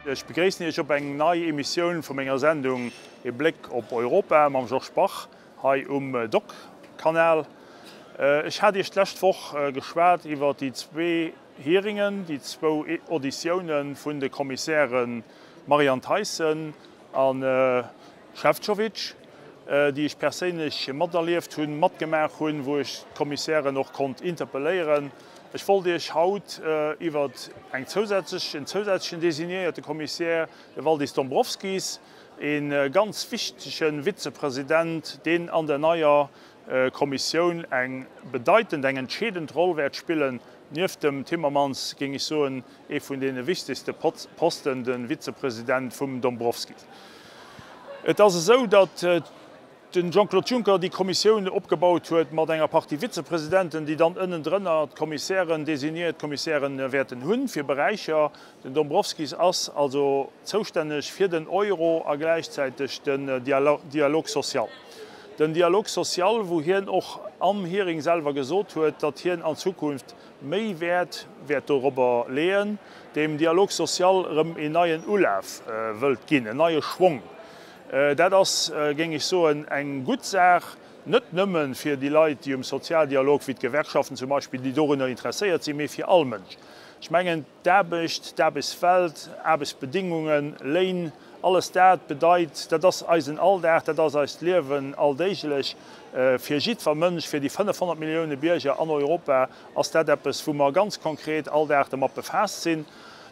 Ech begréissen Iech op eng nei Emissioun vu menger Sendung E Bléck op Europa mam Georges Bach hei um Doc-Kanal. Ech hat Iech d'lescht Woch geschwat iwwer déi zwee Hearingen, déi zwou Auditioune vun de Kommissäre Marianne Thyssen a Šefčovič, déi ech perséinlech materlieft hunn, matgemaach hunn, wou ech d'Kommissären och konnt interpelléieren. Ech wollt Iech haut iwwer eng zousätzlech, en zousätzlechen designéierte Kommissär, de Valdis Dombrovskis, e ganz wichtege Vizepresident, deen an der neier Kommissioun eng bedeitend, eng entscheedend Roll wäert spillen, nieft dem Timmermans, géing ech soen, ee vun deene wichtegste Posten, de Vizepresident vum Dombrovskis. Et ass esou, datt de Jean-Claude Juncker déi Kommissioun opgebaut huet mat enger Partie Vizepresidenten, déi dann ënnendrënner d'Kommissären, designéiert Kommissären wäerten hunn fir Beräicher. Den Dombrovskis ass also zoustänneg fir den Euro a gläichzäiteg den Dialogue social. Den Dialogue social, wou hien och am Hearing selwer gesot huet, datt hien an Zukunft méi Wäert wäert dorobber leeën, dem Dialogue social erëm een neien Ulaf wëllt ginn, en neie Schwong. Dat ass, géing ech soen, eng gutt Saach, net nëmme fir déi Leit, déi um Sozialdialog, wéi d'Gewerkschaften zum Beispill, déi dorunner interesséiert sinn, mee fir all Mënsch. Ech mengen, d'Aarbecht, d'Aarbechtswelt, Aarbechtsbedingungen, Léin, Alles dat bedeit, dat ass eisen Alldag, dat ass eist Liewen alldéiglech. Fir jiddwer Mënsch, fir déi 500 Millioune Bierger an Europa ass dat eppes, wou mer ganz konkret all Dag dermat befaasst sinn.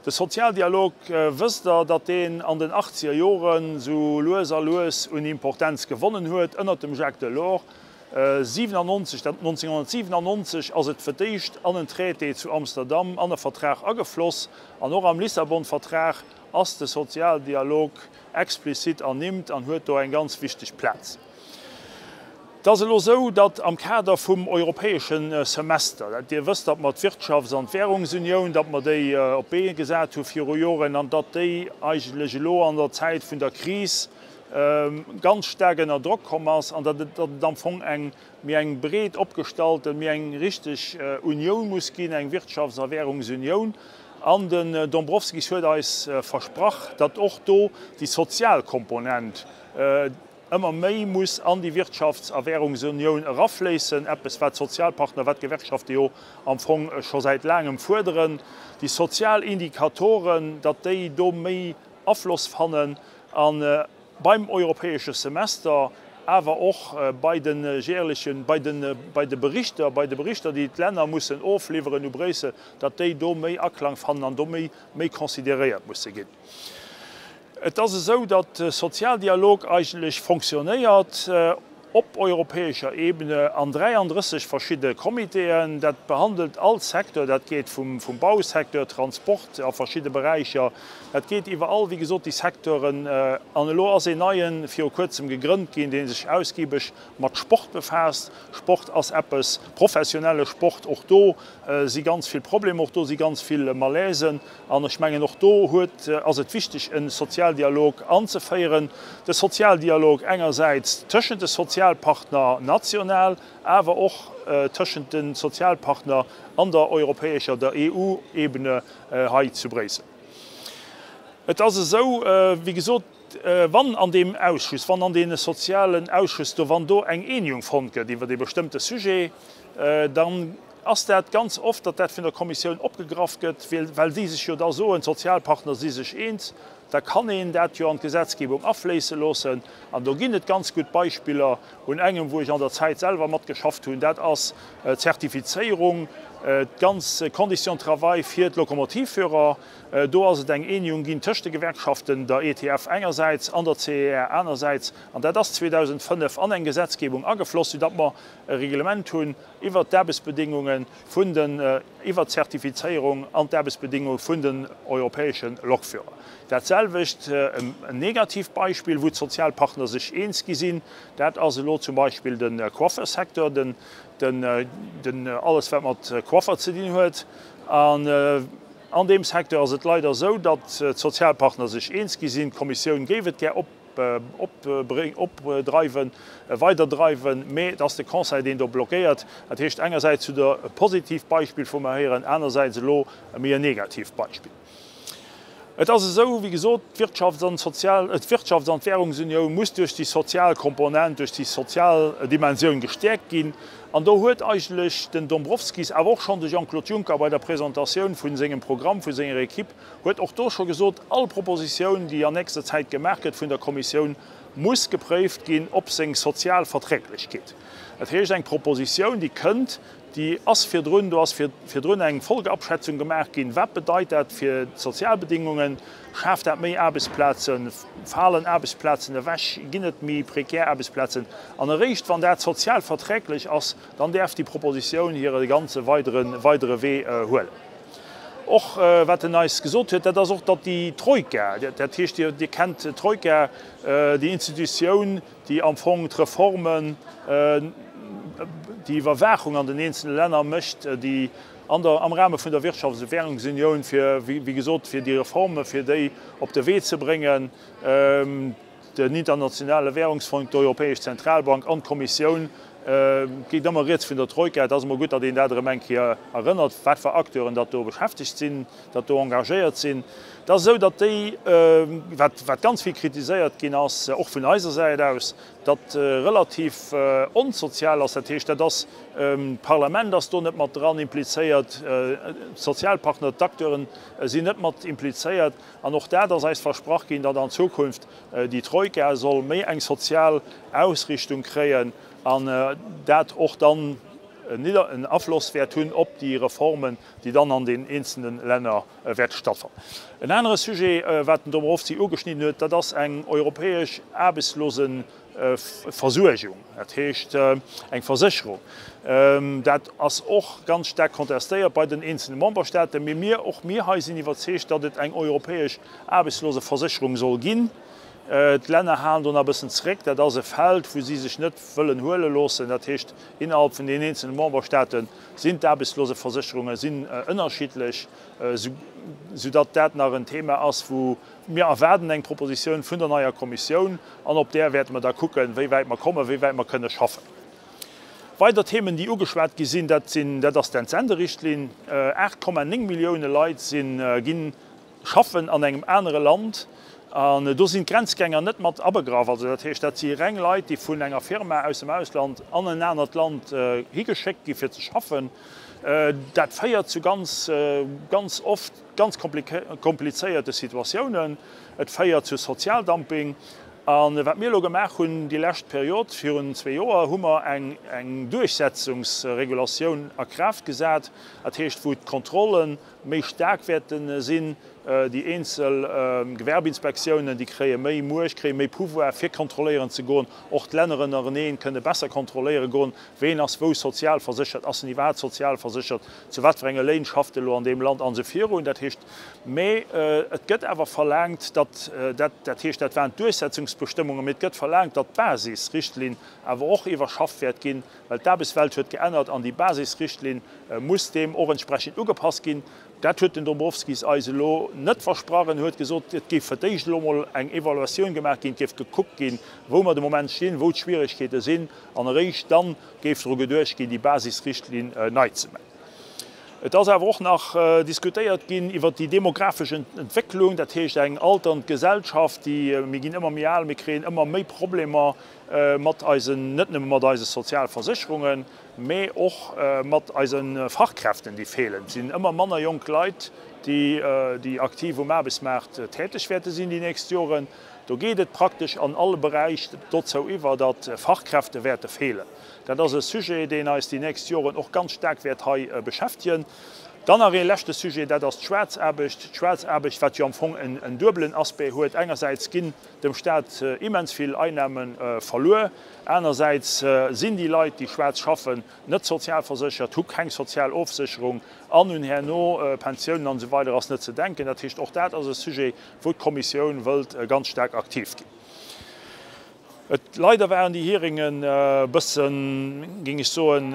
De Sozialdialog, wësst Der, datt deen an den achtzeger Joren esou lues a lues un Importenz gewonnen huet ënnert dem Jacques Delors. 97, dat 1997 ass et fir d'éischt an en Traité zu Amsterdam, an e Vertrag agefloss an och am Lissabon-Vertrag ass de Sozialdialog explizit ernimmt an huet do eng ganz wichteg Plaz. Et ass elo esou, datt am Kader vum europäesche Semester, dat Dir wësst, datt mer d'Wirtschafts an d'Währungsunioun, datt mer déi op d'Bee gesat hu viru Joren an datt déi eigentlech elo an der Zäit vun der Kris ganz staark ënner Drock komm ass an datt et am Fong eng méi eng breet opgestalten, méi eng richteg Unioun muss ginn, eng Wirtschafts a Währungsunioun. An den Dombrovskis huet eis versprach, datt och do déi sozial Komponent ëmmer méi muss an déi Wirtschafts a Währungsunioun erafléissen, eppes wat d'Sozialpartner, wat d'Gewerkschafte jo am Fong scho säit laangem fuerderen, déi sozial Indikatoren, datt déi do méi Afloss fannen. An beim europäesche Semester, awer och bei de jährlechen, bei de, bei de Berichter, bei de Berichter, déi d'Länner mussen ofliwweren u Bréissel, datt déi do méi Aklang fannen an do méi, méi consideréiert musse ginn. Et ass esou, datt de Sozialdialog eigentlech fonctionnéiert op europäescher Ebene an 33 verschidde Comitéen. Dat behandelt all Secteur, dat geet vum Bausecteur, Transport a verschidde Beräicher, dat geet iwwer all, wéi gesot, déi Secteuren. An elo ass een neien viru Kuerzem gegrënnt ginn, dee sech ausgibeg mat Sport befaasst. Sport ass eppes, professionelle Sport, och do si ganz vill Problemer, och do si ganz vill Malaisen. An ech mengen, och do huet, ass et wichteg, e Sozialdialog anzeféieren. De Sozialdialog engersäits tëschent de Sozialpartner national, awer och tëschent de Sozialpartner an der europäescher, der EU-Ebene hei zu Bréissel. Et ass esou, wéi gesot, wann an deem Ausschuss, wann an deene sozialen Ausschüss do, wann do eng Eenigung fonnt gëtt iwwer ee bestëmmte Sujet, dann ass dat ganz oft, datt dat vun der Kommissioun opgegraff gëtt, well déi sech jo da soen, d'Sozialpartner si sech eens, da kann een dat jo an d'Gesetzgebung afléisse loossen. An do ginn et ganz gutt Beispiller un engem, wou ech an der Zäit selwer matgeschafft hunn, dat ass d'Zertifizéierung, d'ganz Conditions de travail fir d'Lokomotivführer. Do ass et eng Eenigung ginn tëscht de Gewerkschaften, der ETF engersäits an der CER anersäits, an dat ass 2005 an eng Gesetzgebung agefloss, soudatt mer e Reglement hunn, iwwert d'Aarbechtsbedéngunge vun den, iwwert d'Zertifizéierung an d'Aarbechtsbedéngunge vun den europäesche Lokführer. Dat selwecht, en negativt Beispill, wou d'Sozialpartner sech eens gi sinn, dat ass elo zum Beispill de Coiffeursecteur, den, den, den, alles wat mat Coiffer ze dinn huet. An an deem Secteur ass et leider esou, datt d'Sozialpartner sech eens gi sinn, d'Kommissioun géif et gär op, opdreiwen, weiderdreiwen, mee et ass de Conseil, deen do blockéiert. Dat heescht, engersäits hutt Der e positivt Beispill vu mer héieren, anersäits elo méi en negativt Beispill. Et ass esou, wéi gesot, d'Wirtschafts an d'Sozial, d'Wirtschafts an d'Währungsunioun muss duerch déi sozial Komponent, duerch déi sozial Dimensioun gestäerkt ginn. An do huet eigentlech den Dombrovskis, awer och schonn de Jean-Claude Juncker bei der Presentatioun vu sengem Programm, vu senger Equipe, huet och do scho gesot, all Propositioun, déi an nächster Zäit gemaach gëtt vun der Kommissioun, muss gepréift ginn op seng sozial Verträglechkeet. Dat heescht, eng Propositioun, déi kënnt, déi ass virdrun, do ass virdrun eng Folgeabschätzung gemaach ginn, wat bedeit dat fir d'Sozialbedingungen, schaaft dat méi Aarbechtsplazen, falen Aarbechtsplazen ewech, ginn et méi prekär Aarbechtsplazen? An eréischt wann dat sozial verträglech ass, dann däerf déi Propositioun hire ganze weidere Wee huelen. Och wat en eis gesot huet, dat ass och, datt déi Troika, dat heescht, Dir kennt d'Troika, déi Institutioun, déi am Fong d'Reformen, déi Iwwerwaachung an den eenzele Länner mécht, déi an der, am Rahme vun der Wirtschafts a Währungsunioun, fir, wéi gesot, fir déi Reforme fir déi op de Wee ze bréngen, den Internationale Währungsfong, d'Europäesch Zentralbank an d'Kommissioun, et geet ëmmer rieds vun der Troika, et ass emol gutt, datt een dat erëm eng Kéier erënnert, wat fir Acteuren datt do beschäftegt sinn, datt do engagéiert sinn. Et ass esou, datt déi, wat wat ganz vill kritiséiert ginn ass, och vun eiser Säit aus, datt relativ onsozial ass. Dat heescht, dat ass, d'Parlament ass do net mat dran implizéiert, d'Sozialpartner, d'Acteuren sinn net mat implizéiert. An och dat ass eis versprach ginn, datt an Zukunft déi Troika soll méi eng sozial Ausrichtung kréien an dat och dann en Afloss wäert hunn op déi Reformen, déi dann an den eenzelne Länner wäerte stattfannen. En anere Sujet, wat den Dombrovskis ugeschnidden huet, dat ass eng europäesch Aarbechtsloseversuergung, dat heescht eng Versécherung. Dat ass och ganz staark kontestéiert bei den eenzelne Memberstaaten, mee mir, och mir hei sinn iwwerzeegt, datt et eng europäesch Aarbechtsloseversécherung soll ginn. D'Länner halen do nach e bëssen zeréck. Dat ass e Feld, wou si sech net wëllen huele loossen. Dat heescht, innerhalb vun den eenzelne Memberstaaten sinn d'Aarbechtsloseversécherunge sinn ënnerschiddlech, soudatt dat nach en Thema ass, wou mir erwaarden eng Propositioun vun der neier Kommissioun an op där wäerte mer da kucken, wéi wäit mer kommen, wéi wäit mer kënne schaffen. Weider Themen, déi ugeschwat gi sinn, dat sinn, dat ass d'Entsenderichtlinn. 8,9 Millioune Leit sinn, ginn schaffen an engem anere Land an do sinn d'Grenzgänger net mat abegraff. Also dat heescht, dat si reng Leit, déi vun enger Firma aus dem Ausland an en anert Land higeschéckt gi fir ze schaffen. Dat féiert zu ganz, ganz oft ganz komplizéierte Situatiounen. Et féiert zu Sozialdumping. A wat mir elo gemaach hunn déi lescht Period, virun zwee Joer, hu mer eng Duerchsetzungsregulatioun a Kraaft gesat, dat heescht wou d'Kontrollen méi staark wäerte sinn. Déi eenzel Gewerbeinspektiounen, déi kréie méi Muecht, kréie méi Pouvoir, fir kontrolléieren ze goen. Och d'Länner ënnereneen kënne besser kontrolléiere goen, ween ass wou sozialverséchert, ass en iwwerhaapt sozialverséchert, zu wat fir enge Léin schafft e lo an deem Land an esou virun. Dat heescht, mä et gëtt awer verlaangt, datt dat, dat heescht, dat waren d'Duerchsetzungsbestëmmungen, mä et gëtt verlaangt, datt d'Basisrichtlinn awer och iwwerschafft wäert ginn, Well d'Aarbechtswelt huet geännert an déi Basisrichtlinn muss deem och entsprechend ugepasst ginn. Dat huet den Dombrovskis eis elo net versprach. En huet gesot, et géif fir d'éischt elo emol eng Evaluatioun gemaach ginn, et géif gekuckt ginn, wou mer de Moment stinn, wou d'Schwieregkeete sinn, an eréischt dann géif dru geduecht ginn, déi Basisrichtlinn nei ze maachen. Et ass awer och nach diskutéiert ginn iwwert déi demografesch Entwécklung, dat heescht eng alternd Gesellschaft, déi, mir ginn ëmmer méi al, mir kréien ëmmer méi Problemer mat eisen, net nëmme mat eise Sozialversécherungen, mä och mat eise Fachkräften, déi feelen. Et sinn ëmmer manner jonk Leit, déi aktiv um Aarbechtsmaart täteg wäerte sinn déi nächst Joren. Do geet et praktesch an alle Beräich dozou iwwer, datt Fachkräfte wäerte feelen. Dat ass e Sujet, deen eis déi nächst Joren och ganz staark wäert hei beschäftegen. Dann nach ee leschte Sujet, dat ass d'Schwaarzaarbecht. D'Schwaarzaarbecht, wat jo am Fong en duebelen Aspect huet. Engersäits ginn dem Staat immens vill Einnahme verluer, anersäits sinn déi Leit, déi schwaarz schaffen, net sozialverséchert, hu keng sozial Ofsécherung an un herno Pensiounen an esou weider ass net ze denken. Dat heescht, och dat ass e Sujet, wou d'Kommissioun wëllt ganz staark aktiv ginn. Et, leider waren déi Hearingen e bëssen, géing ech soen,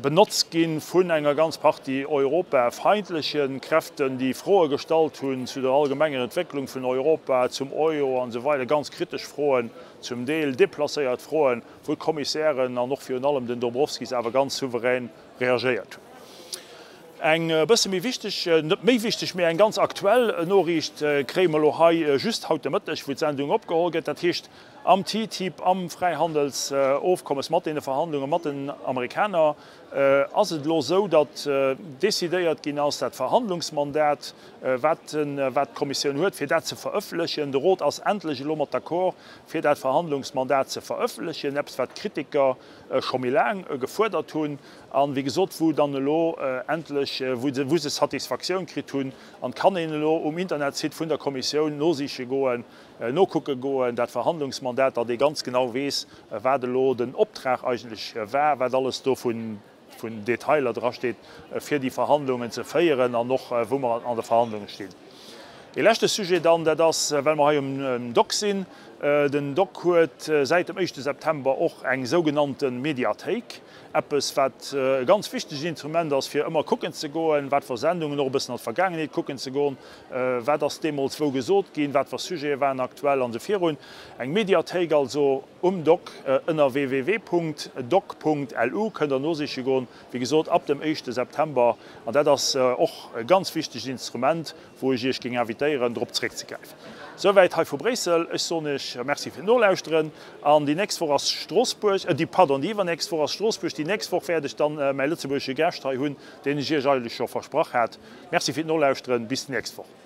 benotzt gi vun enger ganz Partie europafeindleche Kräften, déi Froe gestallt hunn zu der allgemenger Entwécklung vun Europa, zum Euro an esou weider, ganz kritesch Froen, zum Deel deplacéiert Froen, wou d'Kommissären an och virun allem den Dombrovskis awer ganz souverän reagéiert hunn. Eng e bësse méi wichteg, net méi wichteg, mee eng ganz aktuell Noriicht kréie mer elo hei just haut de Mëtteg, wou d'Sendung opgeholl gëtt, dat heescht am TTIP, am Fräihandelsofkommes mat deene Verhandlunge mat den Amerikaner, ass et elo esou, datt decidéiert ginn ass, dat Verhandlungsmandat, wat d'Kommissioun huet, fir dat ze verëffentlechen. De Rot ass endlech elo mat d'accord, fir dat Verhandlungsmandat ze verëffentlechen, eppes wat d'Kritiker scho méi laang gefuerdert hunn. An, wéi gesot, wou dann elo endlech, wou se Satisfaktioun kritt hunn, an kann een elo um Internetsite vun der Kommissioun nosiche goen, nokucke goen, dat Verhandlungsmandat, datt ee ganz genau weess, wat elo den Optrag eigentlech war, wat alles do vun Detailer drasteet, fir déi Verhandlungen ze féieren an och wou mer an de Verhandlunge stinn. Ee leschte Sujet dann, dat ass, well mer hei um Dock sinn, Den Dock huet säit dem éischte September och eng sougenannte Mediathéik. Eppes, wat e ganz wichtegt Instrument ass, fir ëmmer kucken ze goen, wat fir Sendungen, och e bëssen an d'Vergaangenheet kucken ze goen, wat ass deemools wou gesot ginn, wat fir Sujete waren aktuell an esou virun. Eng Mediathéik also um Dock ënner www.doc.lu kënnt der nosiche goen, wéi gesot ab dem éischte September. An dat ass och e ganz wichtegt Instrument, wou ech Iech géing invitéieren, drop zeréckzegräifen. Souwäit hei vu Bréissel. Ech soen Iech Merci fir d'Nolauschteren. An déi nächst Woch ass Stroossbuerg, déi, pardon, déi iwwernächst Woch ass Stroossbuerg. Déi nächst Woch wäert ech dann mäi lëtzebuergesche Gaascht hei hunn, deen ech Iech eigentlech scho versprach hat. Merci fir d'Nolauschteren. Bis déi nächst Woch.